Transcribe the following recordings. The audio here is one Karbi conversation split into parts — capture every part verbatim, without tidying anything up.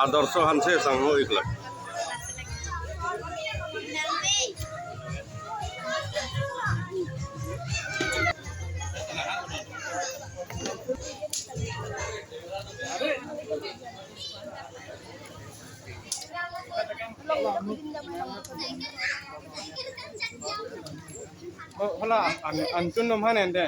Adarso Hanse sangho iklo. Oh, hala, an, an tun nom han ende.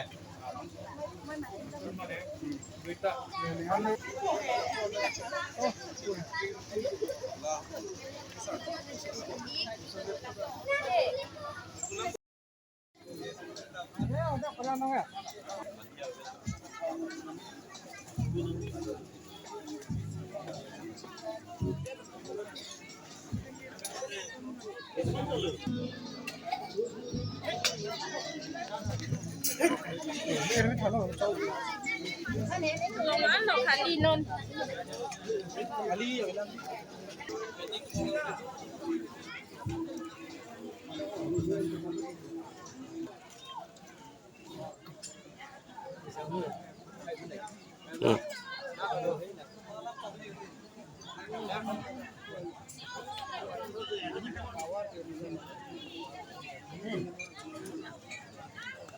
Hmm.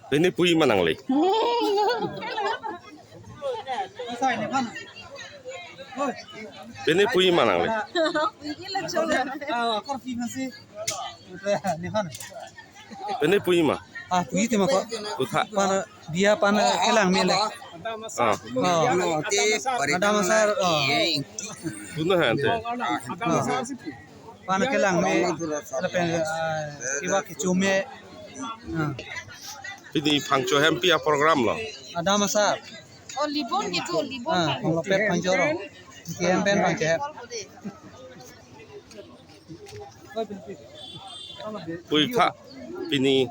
Pini pu-i ma nangle? Pini pu-i ma nangle? Pini pu-i ma? Ah, pu-i tema ko. Kotha? Pana, biya pana kelang mele. Ah. Oh. Adam Asar, oh. Puna han te. Oh. Pana kelang me, lapen, ah, kiba kecho me. Ah. Pini Phangcho hem pi a-program lo? Adam Asar. Oh, Libon gitu, Libon. Ah, Phangcho lo pet Phangcho ro. Hem pen Phangcho hem. Puitha pini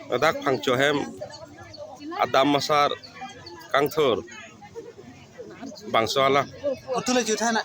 ladak Phangcho hem Adam Asar kangthur bangso alam. Otu le juthana.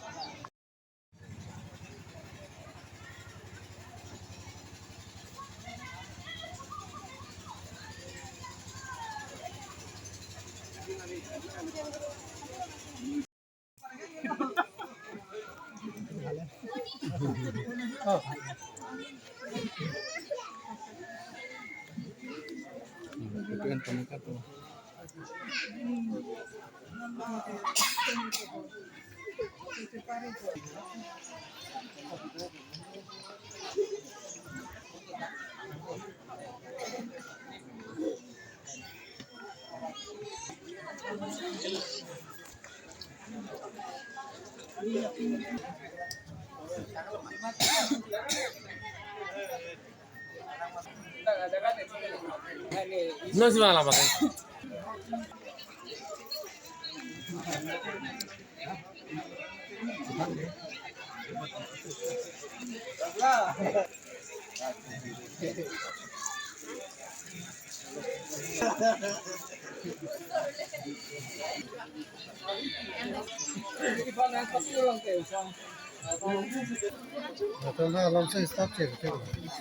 No, si malang pakai.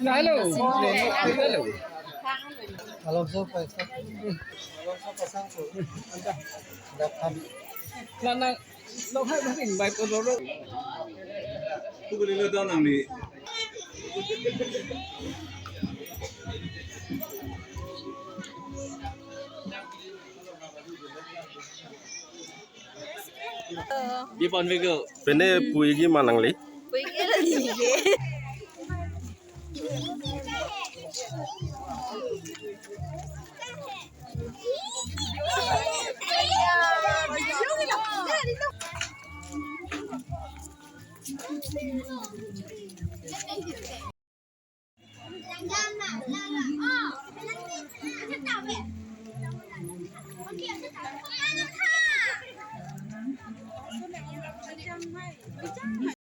Hello. Hello. Alonso pa stop. Alonso pasang ko. Dak ham. Nana, lo hai bhari invite ko dolo. Tu beli lo dong nang di. Di pon bego. Pini pu-i ke ma nangle? Pu-i ke la di ke.